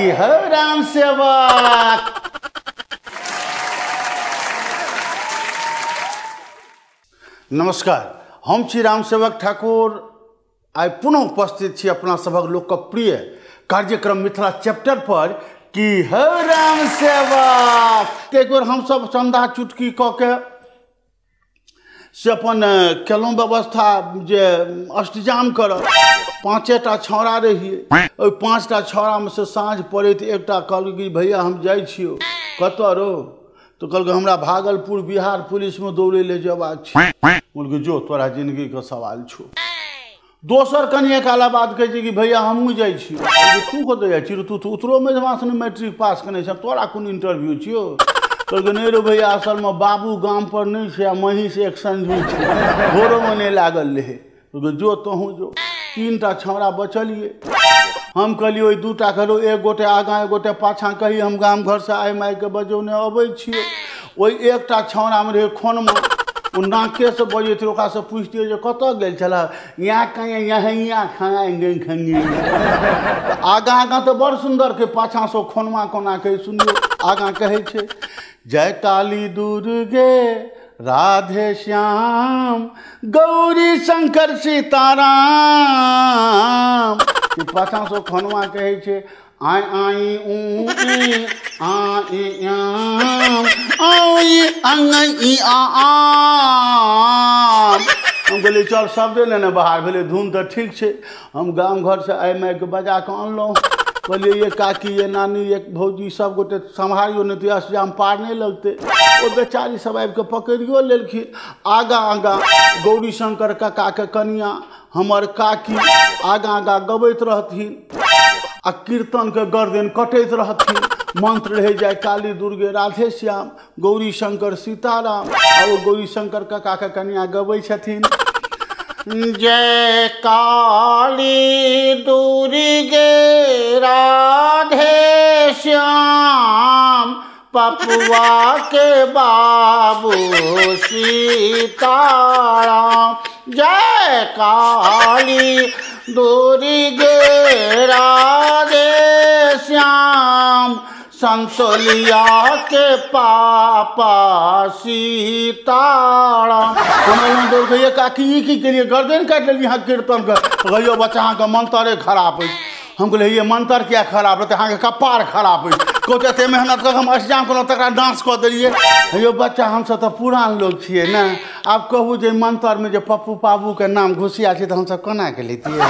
की हो राम सेवक। नमस्कार, हम छी राम सेवक ठाकुर। आइ पुनः उपस्थित छी अपना सभक लोकप्रिय कार्यक्रम मिथिला चैप्टर पर की हो राम सेवक। एक बेर हमसब चंदा चुटकी कऽ के से अपन केलहुँ व्यवस्था जे अष्टजाम करब। पाँचेटा छौड़ा रहिए, ओहि पाँचटा छौड़ामे से साँझ पड़ैत एकटा कहलकै कि भैया हम जाइ छियौ। कतऽ रो? तऽ कहलकै हमरा भागलपुर बिहार पुलिसमे दौड़ै लए जेबाक छै। बोलकै जो, तोरा जिंदगीके सवाल छौ। दोसर कनिए काला बाद कहै छै कि भैया हमहूँ जाइ छियौ। तू कतऽ जाइ छी? तू तऽ उत्तरो मध्यमासँ मैट्रिक पास केने छै, तोरा कोन इंटरव्यू छियौ? कहलकै नहि रो भैया, असलमे बाबू गामपर नहि छै आ महीँस एक संझू छै, भोरोमे नहि लागल रहै। कहलकै जो तोहूँ जो। तीनटा छौड़ा बचलिए। हम कहलियै ओहि दूटा कहलहुँ एक गोटे आगाँ एक गोटे पाछाँ, कही हम गाम घरसँ आइ माइके बजौने अबै छियै। ओहि एकटा छौड़ामे रहै खोनमा, ओ नाकेसँ बजैत रहै। ओकरासँ पुछतियै जे कतऽ गेल छलह? यहाँ कहीं यहाँ यहाँ खाना। आगाँ आगाँ तऽ बड़ सुन्दर के, पाछाँसँ खोनमा कोना कहै सुनियौ। आगाँ कहै छै जय काली दुर्गे राधे श्याम गौरी शंकर सीताराम। पाछाँसँ खोनमा कहै छै आइ आइ ऊ ई आ ई आम आई अंग ई आ आम। हम कहलियै चल शब्दे लेने बाहर भेलै, धुन तऽ ठीक छै। हम गाम घरसँ आइ माइके बजा कऽ अनलहुँ। कहलियै ये काकी, ये नानी, ये भौजी, सब गोटे सम्हारियौ, नहि तऽ अष्टजाम पार नहि लगतै। ओ बेचारी सब आबिकऽ पकड़ियो लेलखिन। आगाँ आगाँ गौरी शंकर काकाके कनिया हमर काकी आगाँ आगाँ गबैत रहथिन आ कीर्तनके गर्दन कटैत रहथिन। मंत्र रहे जाय काली दुर्गे राधे श्याम गौरी शंकर सीताराम। आ ओ गौरी शंकर काकाके कनिया गबै छथिन जय काली दुर्गे राधे श्याम पपुआ के बाबू सीताराम। जय काली दुर्गे राधे श्याम संतोलिया के पापा सीताराम। हम दौड़ के काकी ई की केलिए, गर्दन काटि लेलियै अहाँ कीर्तन के। कहियो बच्चा अहाँके मंत्रे खराब अछि। हम कहलियै ये मंत्र किया खराब रहतै, अहाँके कपार खराब अछि। कहू एते मेहनत कऽ हम अष्टजाम केलहुँ तकरा डांस कऽ देलियै। यौ बच्चा हमसब तऽ पुरान लोक छियै ने, आब कहू जे मंत्रमे जे पप्पू बाबूके नाम घुसिया छै तऽ हमसब कोना के लैतियै?